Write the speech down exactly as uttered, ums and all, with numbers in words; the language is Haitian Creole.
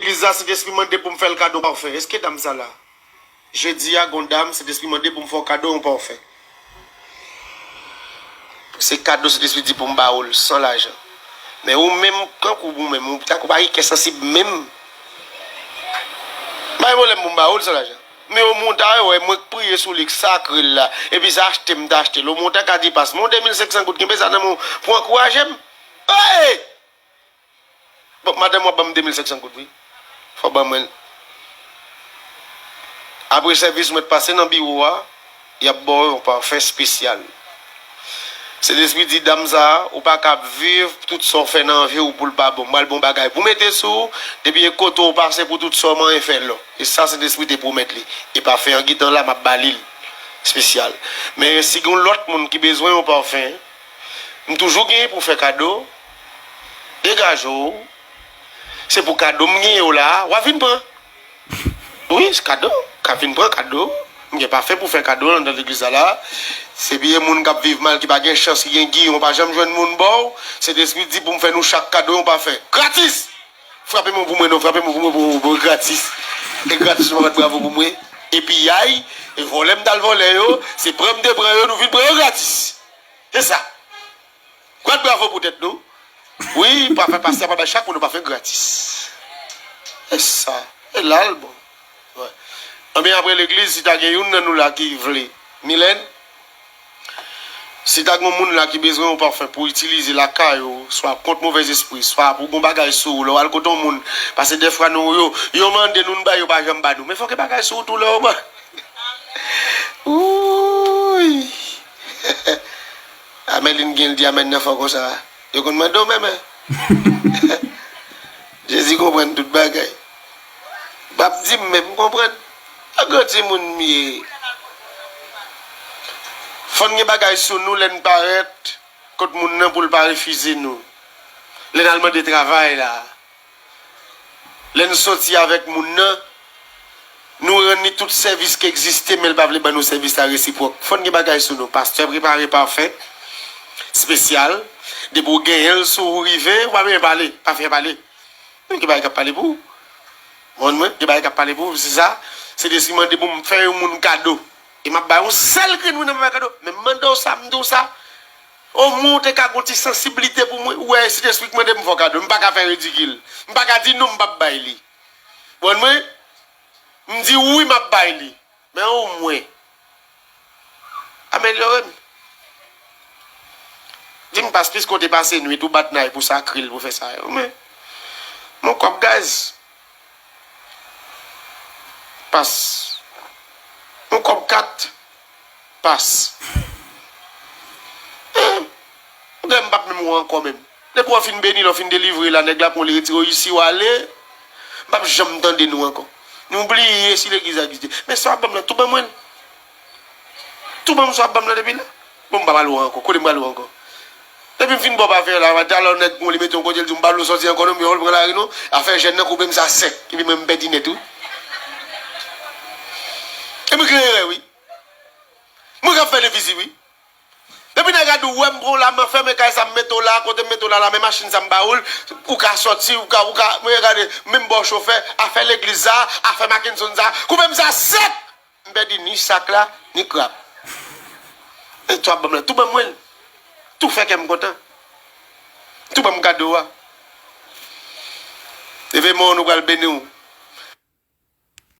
legliz la, Sentespri mande pou m fè l kado pafè. Èske dam sa la? Jedi a, gon dam, Sentespri mande pou m fè w kado yon pafè. Se kado Sentespri di pou m ba ou l san lajan. Men ou menm, tankou ou menm, ou tankou pa gen kè sansib menm. M pa gen pwoblèm pou m ba ou l san lajan. Men ou moun ta wè mwen k priye sou li, k sakre l la, epi se achte m ta achte l. Ou moun ta ka di pas, men yon de mil senk san goud, kenbe sa nan men w pou ankouraje m. Hey! Bon, madanm w ap ban m de mil senk san goud, wi. Fò w ban mwen l. Apre sèvis, ou mèt pase nan biwo a, y ap ba w yon pafè espesyal. Sentespri di, dam sa a, ou pa ka ap viv, tout sa w fè nan vi w pou l pa bon. M pral ba w bagay pou mete sou ou, depi e kote w pase pou tout sa w manyen fè lò. E sa Sentespri te pwomèt li. E pafè an gentan la, m ap ba li l espesyal. Men si gen yon lòt moun ki bezwen yon pafè, m toujou genyen pou fè kado. Degaje w. Se pou kado m genyen w la, w a vin pran. Wi, se kado. Ka vin pran kado. M gen pafè pou fè kado anndan legliz la la. Se byen moun k ap viv mal, ki pa gen chans, ki gen giyon, pa janm jwenn moun ba w. Sentespri di pou m fè nou chak kado yon pafè. Gratis! Frape men w pou mwen non, frape men w pou mwen, pou, pou gratis. E gratis, yon bat bravo pou mwen. Epi yay, e vòlè m t al vòlè yo, se pran m te pran yo, nou vin pran yo gratis. Se sa. Bat bravo pou tèt nou. Wi, pafè pastè pa bay chak moun yon pafè gratis. E sa, e la l bon. Wè. Anben apre legliz, si ta gen youn nan nou la ki vle. Milèn, si ta gen yon moun la ki bezwen yon pafè pou itilize lakay ou, swa kont movèzespri, swa pou gon bagay sou ou, lè w al kote yon moun, paske dèfwa nou, yo, yo mande nou, n bay, yo pa janm ba nou. Men fòk gen bagay sou ou tou lè w ba. Wouy! Amèlin gen l di amèn nan fò konsa. Yo konn mande w menm, en? Jezi konprann tout bagay. P ap di m menm, m konprann. Yon gwo timoun m ye. Fò n gen bagay sou nou lè n parèt kot moun nan pou l pa refize nou. Lè n al mande travay la. Lè n soti avèk moun nan, nou rann li tout sèvis ki egziste, men l pa vle ban nou sèvis la resipwòk. Fò n gen bagay sou nou. Pastè prepare pafè espesyal. Depi w genyen l sou ou rive, ou pa bezwen pale. Pafè pale. Men ki bagay k ap pale pou ou? Bon, mwen, ki bagay k ap pale pou ou? Se sa, Sentespri mande pou m fè yon moun kado. E m ap bay yon sèl grenn wi nan m ap bay kado. Men m mande w sa, m di w sa. Omwen w te ka gon ti sansiblite pou mwen. Ou wè, Sentespri k mande m fè w kado. M pa ka fè ridikil. M pa ka di non, m p ap bay li. Konprann mwen? M di wi, m ap bay li. Men omwen, amelyore m. Di m pas, piske w te pase nwit ou bat nay pou sakre l, pou fè sa yo. Men, mon kòb gaz. Pas. Yon kòb kat. Pas. Eh, ou gen m p ap menm wè ankò menm. Depi w fin beni, lè w fin delivre la, nèg la pran w, li retire w isi w ale. M p ap janm tande nou ankò. Nou bliye si legliz la egziste. Men sa w ap ban m nan, tou ban mwen l. Tou ban m sa w ap ban m nan depi la. Bon, m pa pral wè w ankò. Kote m pral wè w ankò? Depi m fin ba w pafè la, talè w nèg pran w, li mete w kote, l di w m pa vle w sòti ankò non, m pa vle w pran lari non. Afè jèn nan koupe m sa sèk. Epi mwen m pèdi nèt wi. Epi gen erè wi. Mwen k ap fè defisi wi. Depi nèg la di w wè m pran w la, m fèmen kay sa, m mete w la, kote m mete w la la, men machin sa m ba ou l, ou ka sòti, ou ka, ou ka, mwen gade, menm ba w chofè, afè legliz sa, afè Mackenson sa, koupe m sa sèk! M pèdi ni sak la, ni krab. E sa w ap ban m la, tou ban mwen l. Tou fè kè m kontan. Tou ban m kado a. Leve men w, nou pral beni w.